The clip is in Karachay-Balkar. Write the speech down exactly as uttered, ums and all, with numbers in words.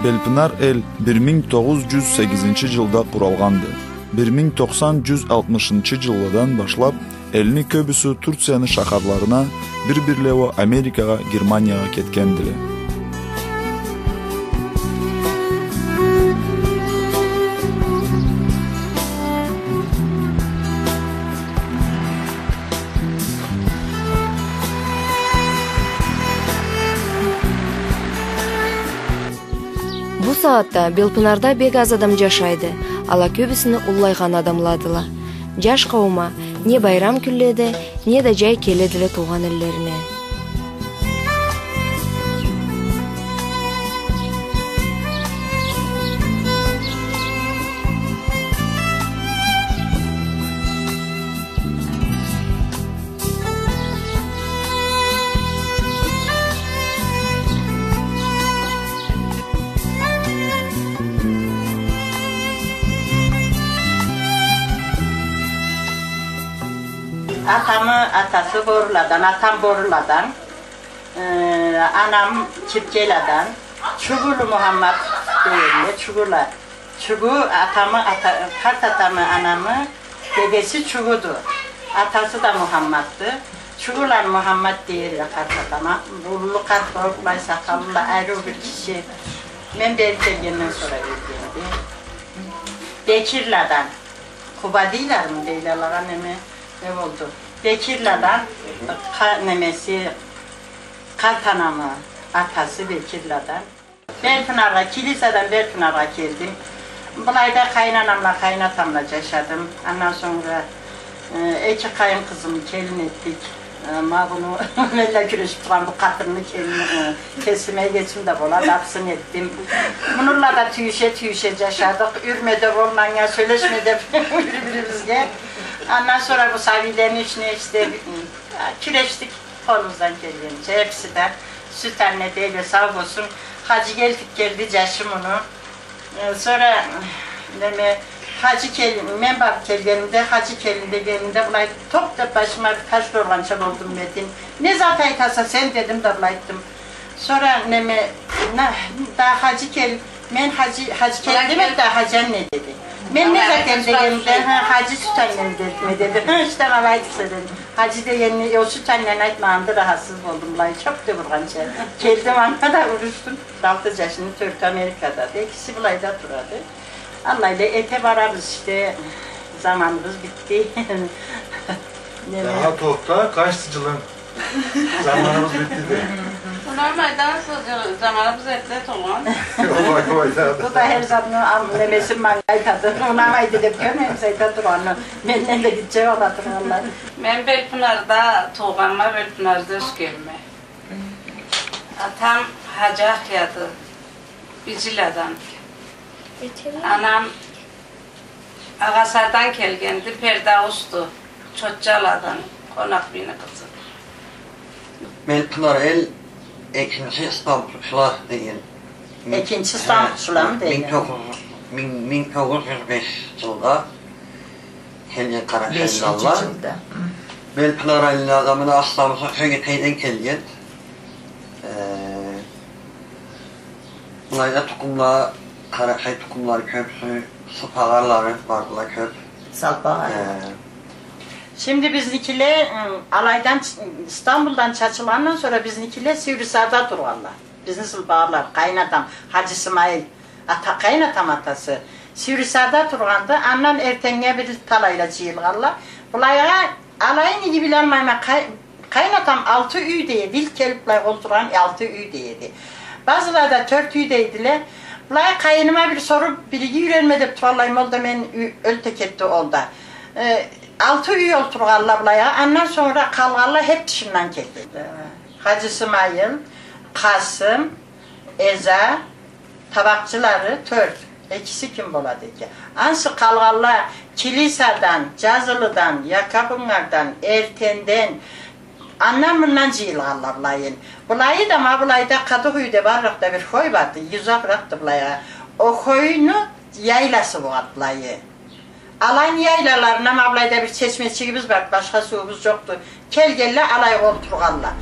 Белпынар эл бир минг тогъуз джюз сегизинчи джылда къуралгъанды. Бир минг токъсан джюз алтмышынчы джылладан башлаб, элни кёбюсю Турцияны шахарларына, бир-бирле уа Америкагъа, Германиягъа кетгендиле. Бу сагъатда Белпынарда бек аз адам джашайды, ала кёбюсюню уллайгъан адамладыла. Джаш къауум а не байрам кюнледе, не да джай келедиле туугъан эллерине. Атамы атасы Боруладан, атам Боруладан, э, анам Чиркеладан, Чугулу Мухаммад дегенле, Чугула. Чугу атамы, ата-, къарт атамы, анамы дедеси Чугуду. Атасы да Мухаммадды. Чугуланы Мухаммад дейдиле къарт атама. Бурунлу къарт болуб, былай сакъаллы, ариу бир киши. Мен бери келгенден сора ёлгенди. Бекирладан. Къуба дейлерми, дейле алагъа, неме, не болду? Бекирладан, къа-, немеси, къарт анамы атасы Бекирладан. Белпынаргъа, Килисадан Белпынаргъа келдим. Былайда къайнанамла, къайнатамла джашадым. Андан сонгра, э, эки къайын къызым келин этдик. Э, ма буну, мен да кюрешиб тургъан бу къатынны келин, э, кесиме эгечим да болады, абысын этдим. Мунула да тюйюше-тюйюше джашадыкъ. Юрме деб, ол манга, сёлешме деб бир-бирибизге. Андан сонгра бу сабийлени ичине иште, э, кюрешдик. Къолубуздан келгенича, эписи да сют анне дейле, сау болсун. Хаджи келтиб келди джашы муну. Э, сонгра, неме, Хаджи кел-, мен барыб келгенимде, Хаджи келин дегенимде, былай токъ деб башыма бир таш ургъанча болдум, Метин. Не зат айтаса сен, дедим да, былай айтдым. Сонгра, неме, на-, да Хаджи кел-, Мен Хаджи, Хаджи келди деме да, Хаджи анне деди. Мен не зат эдим дегенимде, ха, Хаджи сют аннени келтирме деди. Ха, иште, алай айтса деди. Хаджи дегенни, ол сют аннени айтмагъанды, рахатсыз болдум, былай чокъ деб ургъанча. Келдим, анга да урушдум. Алты джашны тёртю Америкадады, экиси былайда турады. Аллай эле эте барабыз иште, заманыбыз битди. Неме? Ага, тохта, къачды джылынг? Заманыбыз битди да. Унамайды, ансы, заманыбыз эрте туугъан. Ой, ой, да. Бу да хар затны ам-, немесин манга айтады. Унамайды деб кёрмеймисе айта тургъанны. Менден да гитче бола тургъанла. Мен Белпынарда туугъанма, Белпынарда ёсгенме. Атам Хаджи Ахияды, Бижилядан. Анам Агъасардан келгенди, Пердаусду, Чотчаладан, Къонакъбийни къызы. Белпынар эл экинчи Стамбулчула деген. Экинчи Стамбулчуламы деген? Минг тогъуз юз, минг, минг тогъуз юз беш джылда келген къарачайлыла. Бешинчи джылда. Хы. Белпынар элни адамы да Стамбулчу Кёгетейден келген. Э, Былайда тукъумла, къарачай тукъумлары кёб, су-, супагъарлары бардыла кёб. Салпагъар. Э. Шимди бизникиле, ы, алайдан ч-, Стамбулдан чачылгъандан сора бизникиле Сиврисарда тургъанла. Бизни сылпагъарлар, къайнатам, Хаджи Сымайыл, ата-, къайнатам атасы. Сиврисарда тургъанды, андан эртеннге бир талайла джыйылгъанла. Былайгъа алайын иги билалмайма, къай-, Къайнатам алты юй дейди, илк келиб былай олтургъан алты юй дейди. Базыла да тёрт юй дейдиле. Былай къайныма бир соруб, бир иги юйренме деб тургъанлайым, ол да мен ю-, ёлтюб кетди ол да. Э, алты юй олтургъанла былайгъа, андан сонгра къалгъанла хеп тышындан келди. Хаджи Сымайыл, Къасым, Эза, Табакъчылары тёрт, экиси ким болады экен? Ансы къалгъанла Килисадан, Джазылыдан, Якабунгардан, Эртенден, андан-мындан джыйылгъанла былайын. Былайы да, ма былайда Къадыкъ юйде барыракъда бир хой барды, узагъыракъды былайгъа. Ол хойну яйласы болады былайы. Аланы яйлаларына ма былайда бир чечмечигибиз бар, башха сууубуз джокъду. Келгенле алайгъа олтургъанла.